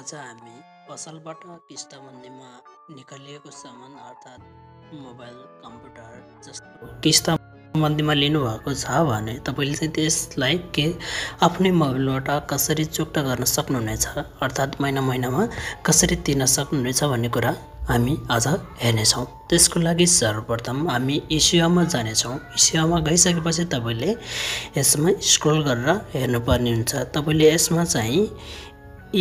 आज हामी पसलबाट किस्ता बन्दीमा निकालिएको सामान अर्थात् मोबाइल कम्प्युटर जस्तो किस्ता बन्दीमा लिनुभएको छ भने तपाईँले चाहिँ त्यसलाई आफ्नै मोबाइलबाट कसरी चुक्ता गर्न सक्नुहुनेछ अर्थात् महिनामा कसरी तिर्न सक्नुहुनेछ भन्ने कुरा हामी आज हेर्नेछौँ। त्यसको लागि सर्वप्रथम हामी इस्युमा जानेछौँ। इस्युमा गइसकेपछि तपाईँले यसमा स्क्रोल गरेर हेर्नुपर्ने हुन्छ। तपाईँले यसमा चाहिँ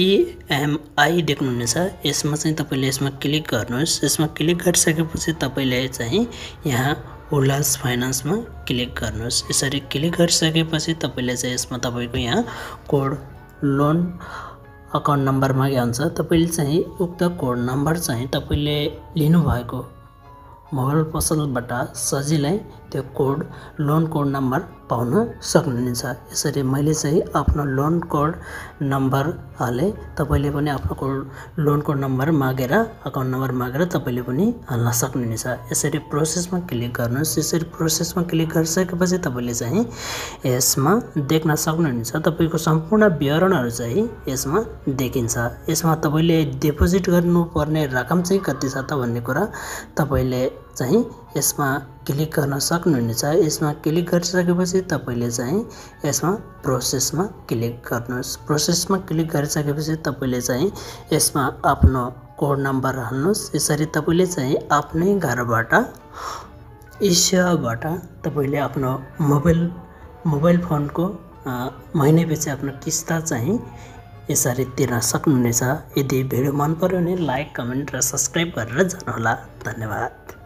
EMI देख्नुहुनेछ। यसमा चाहिँ तपाईँले यसमा क्लिक गर्नुहोस्। यसमा क्लिक गरिसकेपछि तपाईँले चाहिँ यहाँ उल्लास फाइनान्समा क्लिक गर्नुहोस्। यसरी क्लिक गरिसकेपछि तपाईँले चाहिँ यसमा तपाईँको यहाँ कोड लोन अकाउन्ट नम्बर माग्या हुन्छ। तपाईँले चाहिँ उक्त कोड नम्बर चाहिँ तपाईँले लिनुभएको मोबाइल पसलबाट सजिलै त्यो लोन कोड नम्बर पाउन सक्नुहुनेछ। यसरी मैले चाहिँ आफ्नो लोन कोड नम्बर हालेँ। तपाईँले पनि आफ्नो लोन कोड नम्बर मागेर अकाउन्ट नम्बर मागेर तपाईँले पनि हाल्न सक्नुहुनेछ। यसरी प्रोसेसमा क्लिक गर्नुहोस्। यसरी प्रोसेसमा क्लिक गरिसकेपछि तपाईँले चाहिँ यसमा देख्न सक्नुहुनेछ। तपाईँको सम्पूर्ण विवरणहरू चाहिँ यसमा देखिन्छ। यसमा तपाईँले डिपोजिट गर्नुपर्ने रकम चाहिँ कति छ त भन्ने कुरा तपाईँले चाहिँ यसमा क्लिक गर्न सक्नुहुनेछ। यसमा क्लिक गरिसकेपछि तपाईँले चाहिँ यसमा प्रोसेसमा क्लिक गर्नुहोस्। प्रोसेसमा क्लिक गरिसकेपछि तपाईँले चाहिँ यसमा आफ्नो कोड नम्बर हाल्नुहोस्। यसरी तपाईँले चाहिँ आफ्नै घरबाट इस्युबाट तपाईँले आफ्नो मोबाइल फोनको महिनापछि आफ्नो किस्ता चाहिँ यसरी तिर्न सक्नुहुनेछ। यदि भिडियो मन पर्यो भने लाइक, कमेन्ट र सब्सक्राइब गरेर जानुहोला। धन्यवाद।